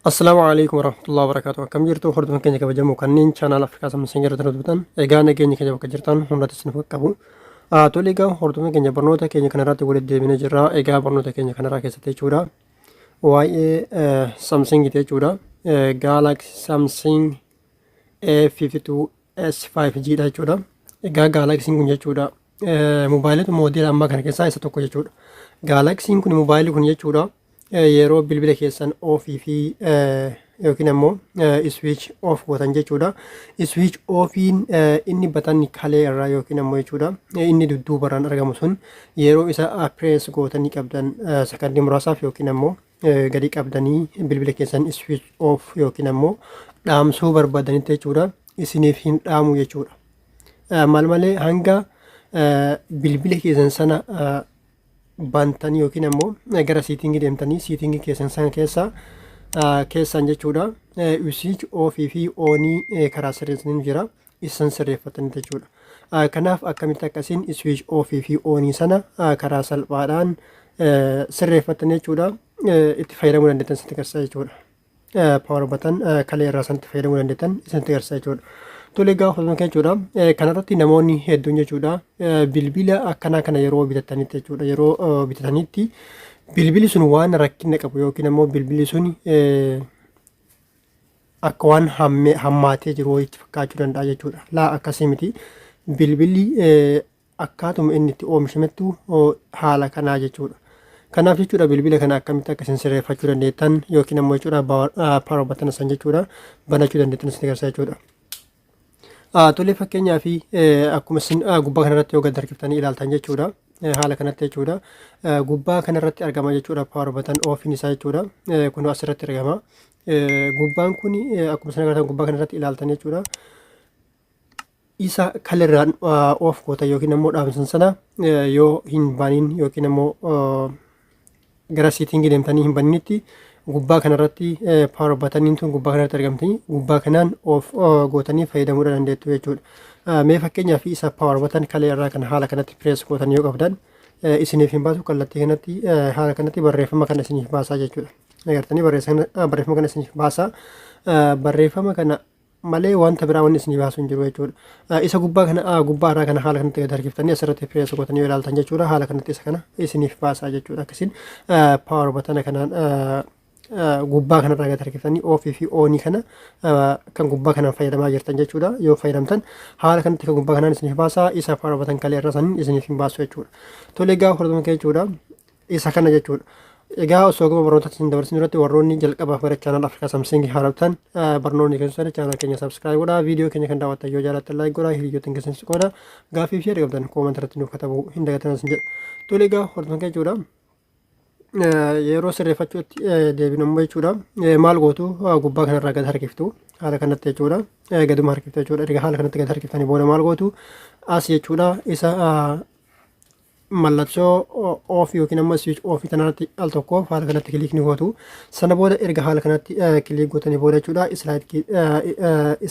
Assalaamu alaikum warahmatullahi wabarakatuh. Akkam jirtu hordoftoota keenya kabajamoo kanneen chaanaal Afrikaa Samsung irratti hordoftan? Egaa nageenya keenya bakka jirtan hundatti isin qabu. Tole, egaa hordoftoota keenya, barnoota keenya kanarratti walitti deebinee jirra. Egaa barnoota keenya kanarraa keessatti jechuudha, waa'ee Samsung jechuudha. Galaxy Samsung A52 S5G dha jechuudha. Egaa Galaxy kun jechuudha, mobaayilota moodeela ammaa kana keessaa isa tokko jechuudha. Galaxy kun, mobaayilli kun jechuudha, yeroo bilbila keessan off fi yookiin ammoo switch off gootan jechuudha. Switch offiin inni button kalee irraa yookiin ammoo jechuudha, inni dudduubarraan argamu sun yeroo isa press gootanii qabdan sakandii muraasaaf yookiin ammoo gadi qabdanii bilbila keessan switch off yookiin ammoo dhaamsuu barbaadanitti jechuudha, isiniif hin dhaamu jechuudha. Maal malee hanga bilbila keessan sana bantanii yookiin ammoo gara setting deemtanii setting keessan sana keessa keessan jechuudha, switch off fi on karaa sirreessanii jira, isan sirreeffatanii jechuudha. Kanaaf akkamitti akkasiin switch off fi on sana karaa salphaadhaan sirreeffatanii jechuudha, itti fayyadamuu dandeettan isinitti agarsiisa jechuudha. Power button kalee irraa sanatti fayyadamuu dandeettan isinitti agarsiisa jechuudha. Tole, egaa hordoftoota jechuudha, kanarratti namoonni hedduun jechuudha, bilbila akkanaa kana yeroo bitatanitti jechuudha, yeroo bitatanitti bilbilli sun waan rakkina qabu yookiin ammoo bilbilli sun akka waan hammaatee jiru wayiitti fakkaachuu danda'a jechuudha. Laa, akkasii miti. Bilbilli akkaatuma inni itti oomishamettu haala kanaa jechuudha. Kanaaf jechuudha, bilbila kana akkamitti akka isin sirreeffachuu dandeettan yookiin ammoo jechuudha, power button san jechuudha, banachuu dandeettan isin agarsiisa jechuudha. Tole, fakkeenyaa fi akkuma isin gubbaa kanarratti yoo gad harkiftanii ilaaltan jechuudha, haala kanatti jechuudha, gubbaa kanarratti argama jechuudha, power button offiin isaa jechuudha. Kun asirratti argama. Gubbaan kun akkuma isin agartan gubbaa kanarratti ilaaltan jechuudha. Isa kalirraan off goota yookiin ammoo dhaamsan sana yoo hin baniin yookiin ammoo gara setting deemtanii hin baninitti, gubbaa kanarratti power buttoniin tun gubbaa kanarratti argamtanii gubbaa kanaan off gootanii fayyadamuu dandeettu jechuudha. Mee fakkeenyaaf isa power button kalee irraa kan haala kanatti press gootanii yoo qabdan isiniif hin baasu. Kallattii kanatti haala kanatti barreeffama kana isiniif baasaa jechuudha. Agartanii, barreeffama kana isiniif baasaa. Barreeffama kana malee wanta biraa wanni isinii baasu hin jiru jechuudha. Isa gubbaa kana, gubbaa irraa kana haala kanatti gad harkiftanii asirratti press gootanii yoo ilaaltan jechuudha, haala kanatti isa kana isiniif baasaa jechuudha. Akkasiin power button kanaan gubbaa kanarraa gad harkiftanii off fi on kana kan gubbaa kanaan fayyadamaa jirtan jechuudha. Yoo fayyadamtan haala kanatti kan gubbaa kanaan isiniif baasaa, isa power button kalee irra sanin isiniif hin baasu jechuudha. Tole, egaa hordoftoota jechuudha, isa kana jechuudha. Egaa osoo gama barnoota isin dabarsin irratti, warroonni jalqabaaf gara channel Afrikaa Samsung haarabtan, barnoonni keessan channel keenya subscribe godhaa, viidiyoo keenya kan daawwattan yoo jaallattan like godhaa, hiriyoottan keessan godhaa, gaaffii fi yaada qabdan comment irratti nuuf katabuu hin dagatinaa isin jedha. Tole, egaa hordoftoota jechuudha, yeroo sirreeffachuutti deebinu immoo jechuudha, maal gootu? Gubbaa kanarraa gad harkiftu haala kanatti jechuudha, gaduma harkiftu jechuudha. Erga haala kanatti gad harkiftanii booda maal gootu? As jechuudha, isa mallattoo off yookiin ammoo switch off tanarratti al tokkoof haala kanatti click ni gootu. Sana booda erga haala kanatti click gootanii booda jechuudha,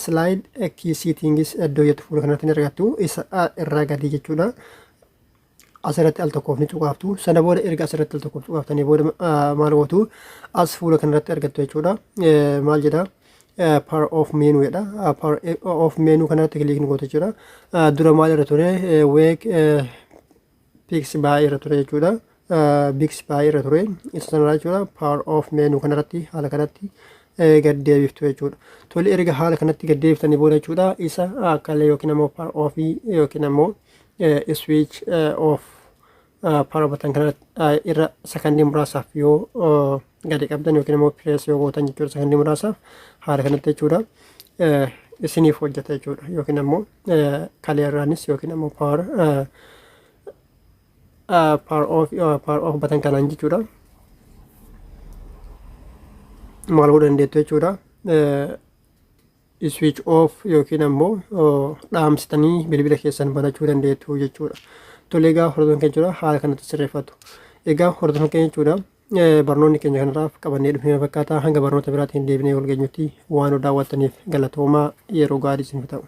slide key settings iddoo jettu fuula kanatti ni argattu. Isa irraa gadii jechuudha, asirratti al tokkoof ni cuqaaftu. Sana booda erga asirratti al tokkoof cuqaaftanii booda maal gootu? As fuula kanarratti argattu jechuudha. Maal jedha? Power off menu jedha. Power off menu kanarratti click ni gootu jechuudha. Dura maal irra ture? Wake Bixby irra ture jechuudha. Bixby irra ture. Isa sanarraa jechuudha, power off menu kanarratti haala kanatti gad deebiftu jechuudha. Tole, erga haala kanatti gad deebiftanii booda jechuudha, isa akkalee yookiin ammoo power off yookiin ammoo switch off power button kana irra sakandii muraasaaf yoo gadi qabdan yookiin ammoo press yoo gootan jechuudha, sakandii muraasaaf haala kanatti jechuudha, isiniif hojjeta jechuudha. Yookiin ammoo kalee irraanis yookiin ammoo power off button kanaan jechuudha, maal godhuu dandeettu jechuudha? Switch off yookiin ammoo dhaamsitanii bilbila keessan banachuu dandeettu jechuudha. Tole, egaa hordoftoota keenya jechuudha, haala kanatti sirreeffatu. Egaa hordoftoota keenya jechuudha, barnoonni keenya kanarraaf qabannee dhufnee fakkaata. Hanga barnoota biraatiin deebinee wal geenyutti waan nu daawwattaniif galatoomaa, yeroo gaarii isiniif ta'u.